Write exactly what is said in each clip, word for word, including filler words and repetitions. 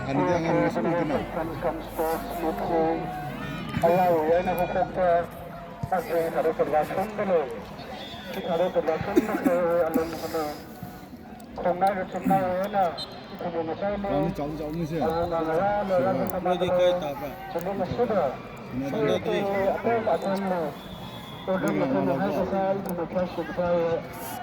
Ani dia ngan ngasuk ni kena. Ani chao chao ni se. Ready kai ta pa.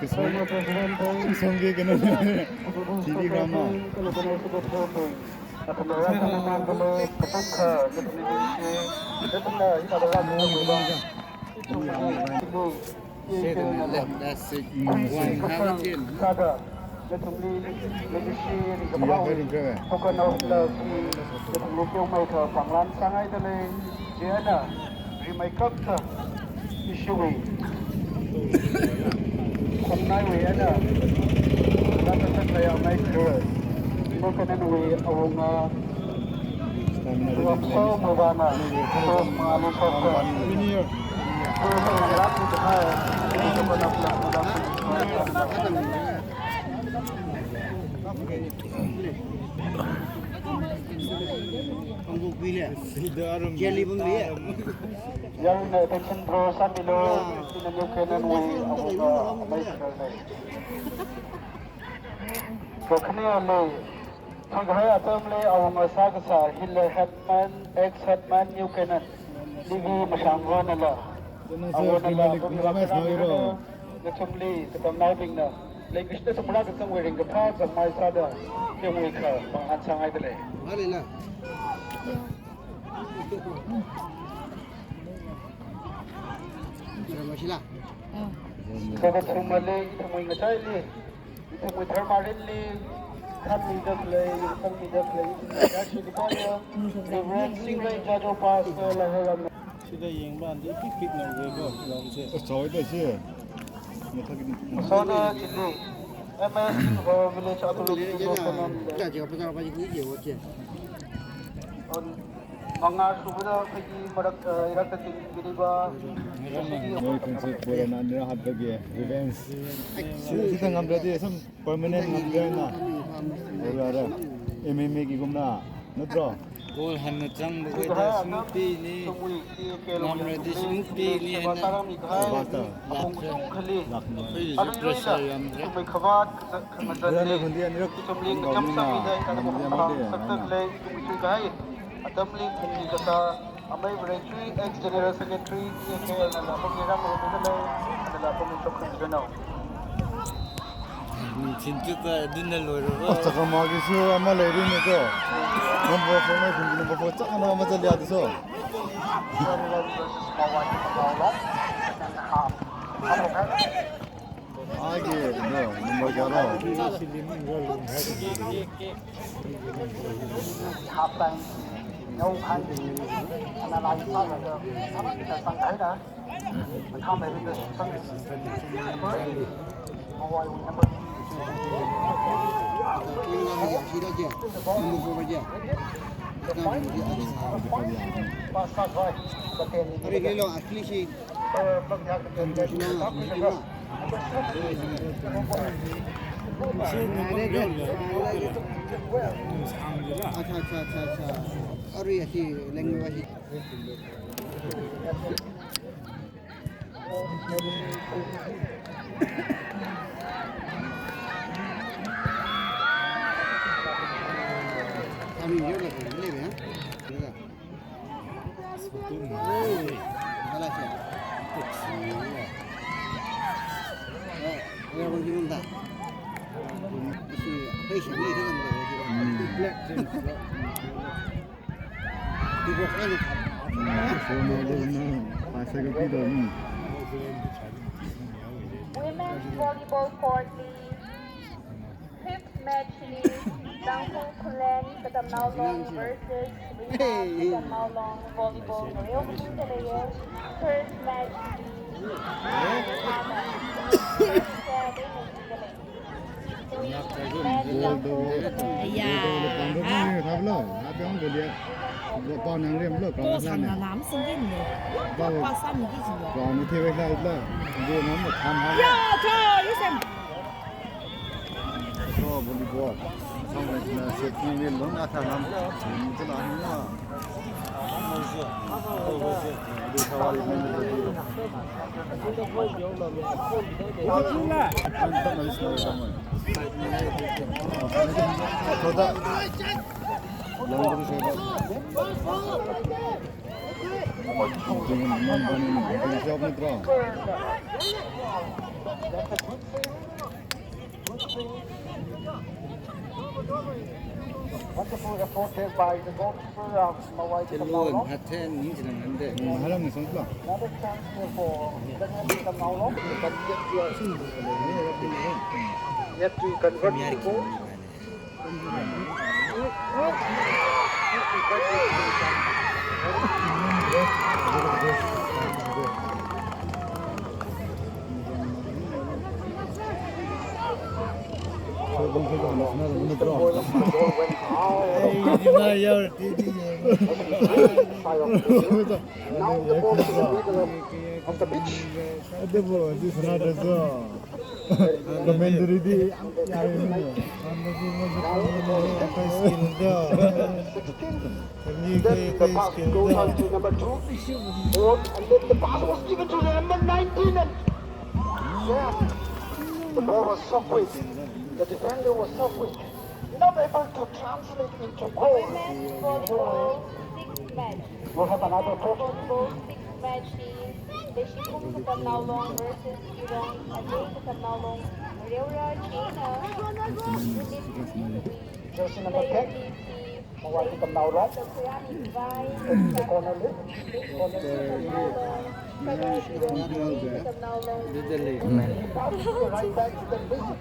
Sina three. Songke kena. T V drama. Rimeikapta ishiwui khongnaiwui eina rākasakngai amei kharā, New Canaan wui awunga Ramshaw Mavana, Ramshaw Mavana. Yangna attention draw sāmilu, ina New Canaan wui awunga amei kharāna. Kakhane le, thuikahai atamli awunga sākasā hila headman, ex headman New Canaan, Levi Mashangvanala. Awunala, Levi Mashangvanala. Nathumli katamnaobingna leikashida sumra kachangwui ringkaphā zangmai sāda, yangwui kha panghan sāngaidalei. Malila. Sila. Kakathumali, ithumwui ngachaili, ithumwui dharma rinli, khanmida khalei, yangthangmida khalei, ithumwui kashi dipaya, Reverend Singray Jajo Pastor Lahore Ram. Sida yangpanda ipik pikna uweko, longse. Chawida si. Masona chili, M S Village Authority Government. Mangā shubada kaji marak, eh, irakta tingkiriba. Moi kunsi pura nandra hatbagi revenge. Sida ngamradi sam. Permanent ngamdena. Ora, ora. M M A ki kumna. Natro. Goal hanna chang bukai da smuti ni. Ngamradi smuti ni na. Bata. Lak. Lak. Akhoi pressure yamre. Ora, ora, kundi ani rak. Ngamna. Ngamna. Atamli khumli kata, amei Vareshi, ex General Secretary, T K L na la pami ram ro na la, na la pami chok khan jeno. Chinchu ka dun na lo ro. Oh, chakama ki su ama le rin ko. Number four na khumli number four chakana ama jali adi so. Agi, no, number kya ro? Half time. No time. Analyze sālaga, sālaga sānghaida. Mathāmeida sāng. Mawai number. Number four. Pass, pass, right. But then, अच्छा, अच्छा, अच्छा, अच्छा। अरे, ऐसी language। Women's volleyball court, please. Fifth match li, Tangkhul Khullen Katamnaolong versus Rima Katamnaolong volleyball ngareo kachungkha leiya. First match li, Goal do, goal do le pang do ni thap lo, thap yang goal ya. Goal pang nang rem lo, pang nang ne. Pang, pang ni thewe la la. Goal nang mo tham ha. Ya, cha, yusem. Go volleyball. Wonderful effort there by the goalkeeper, uh, Mawai Chalo Tamnao Long. Hathen ni jinang ande. Maharam ni songkla. Another chance here for Daniel Tamnao Long. Yet to convert the goal. Now the ball to the middle of the pitch. Commentary di. Skill do. Then the pass goes on to number two. Four, and then the pass was given to the number nineteen. And yeah, the ball was so quick. The defender was so quick. Not able to translate into goal. Women's volleyball six match. We'll have another coach. Volleyball six match is Leishikum Katamnao Long versus Irong Ajay Katamnao Long. Reura China. Jersey number ten. Mawai Katamnao Long. The corner left. Corner left. Right back to the middle.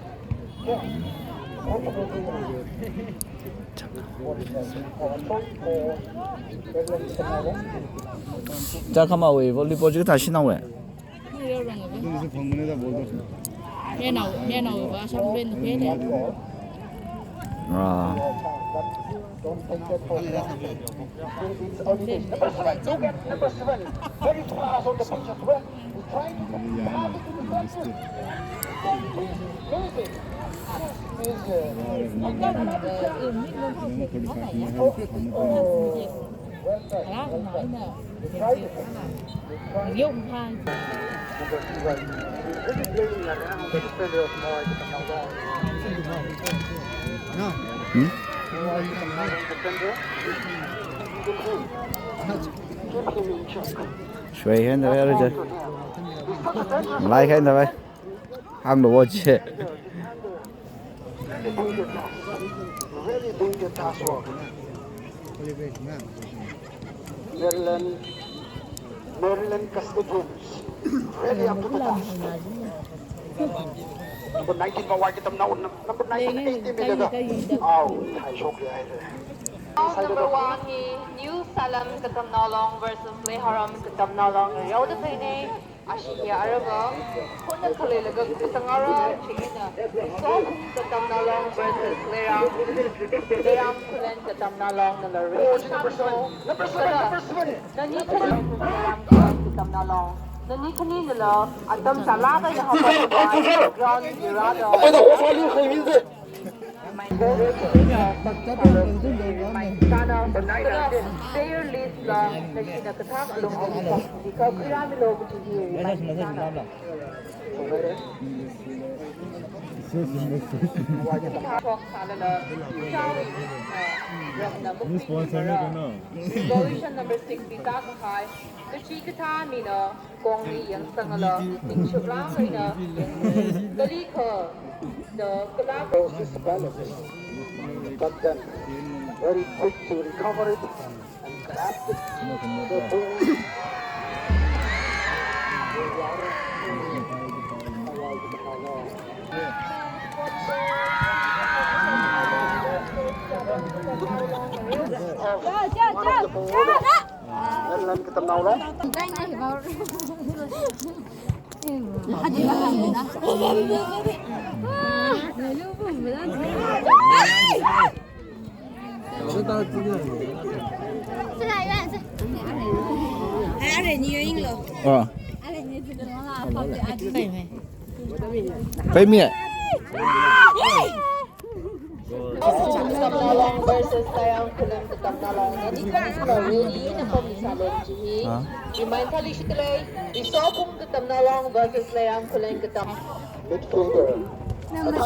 Chakhamawui volleyball chi kathā shinnaowui? Nenao, nenao va shang ben ben. Ah. Number seven, look at number seven. Very fast on the pitch as well. Shwe hen da, lai hen da. Hānglu wo chi. Really doing the task work. Maryland, Maryland Cascadians, really up to the task. Number nineteen Mawai Katamnao, number nineteen eighteen minute. Aw, hai shok ya. Number one hi New Salem Katamnao Long versus Leiharam Katamnao Long. Yaoda phaine. Ashi hi arava, khona khalei laga kupsang ara, chingina. Sokhum Katamnao Long versus Leiram, Leiram Khullen Katamnao Long, nala ri. Number seven, number seven. Nani khani Leiram Khullen Katamnao Long. Nani khani nala, atam sālaga ina hapa ground, irada. Player list la nashina kathak alung kong kong dikha khuirāmilu kaji hi remind sāna. Talk sālala, Chao, uh, Ramna Mukti Mara. Position number six, Dita Kahai. Kachikathā mina kongli yangsangala, ningshuklang eina, kali kha, the club. But then, very quick to recover it and grab it. The ball. One of the forward. Maryland Katamnao Long. Ah. Pei mi. Katamnalong versus Lairang Khullen Katamnalong. Nani kala ready na pamisa lom chi hi. Huh? Remind thali shikilei. Risopung Katamnalong versus Lairang Khullen Katam. Midfielder. Match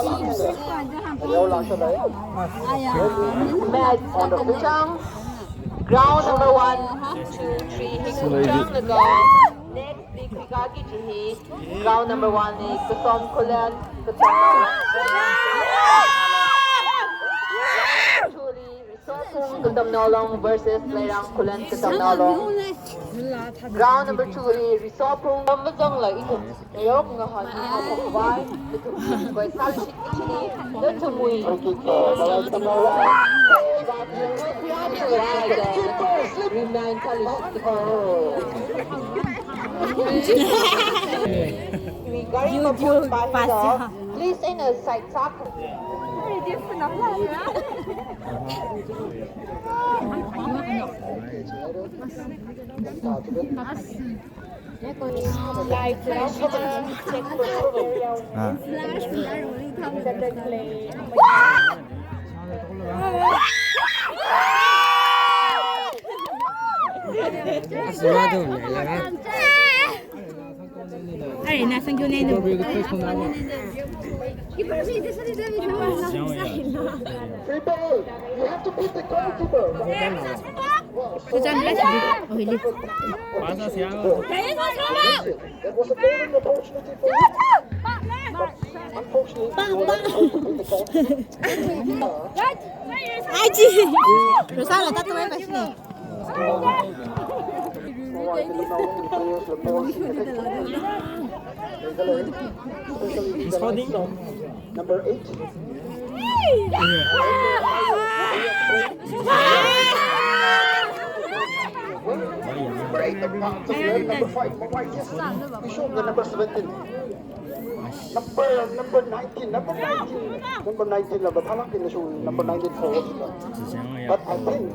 on the pitch. Ground number one, two, three, hi kachang laga. Next, big big agi chi hi. Ground number one ni Kasom Khullen, Katamnalong. Two li Risopung Katamnalong versus Lairang Khullen Katamnalong. Ground number two li Risopung. Tamazangla ithum. Ayok ngahān ni hapok vai. Ithum koi sal shit ni. Ithum mui. Remind thali shit. Gari mapun pahida. Please, in a side track. Ah. Ai, na san kyo ne no. Triple, you have to beat the goalkeeper. Kuchan la sidi. Oh, hili. That was a golden opportunity for you. Unfortunately, you were not able to beat the goalkeeper. Ai, chi. Rosa la tatu ai pa shine. He's holding. Number eight. Number eight, number five, number five, yes. We show the number seventeen. Number, number nineteen, number nineteen, number nineteen la ba thalak in the show, number nineteen forward. But I think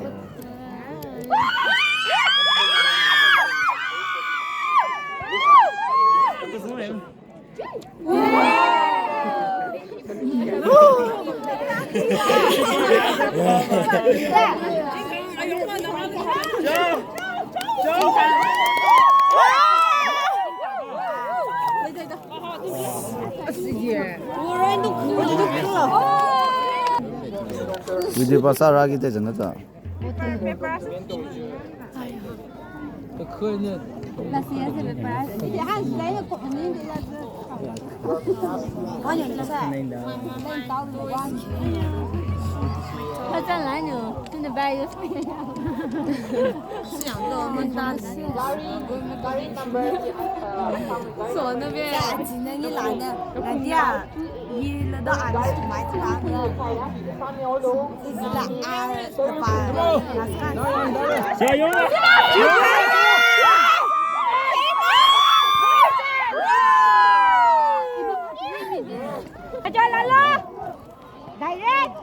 Video pasā rāki te chang ta. Direct!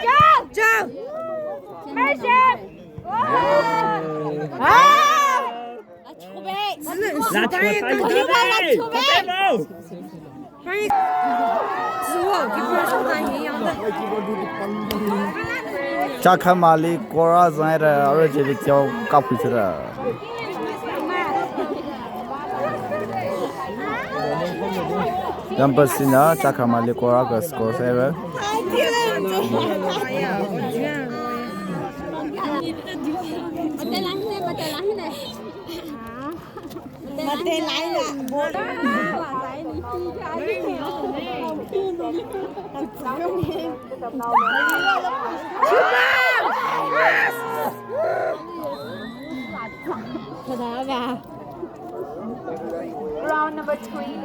Go! Go! Mercy! Ah! Chakhamali kora zaira ara jebi tiao kapui sira. Yampasina Chakhamali kora ka score sera. Round number three.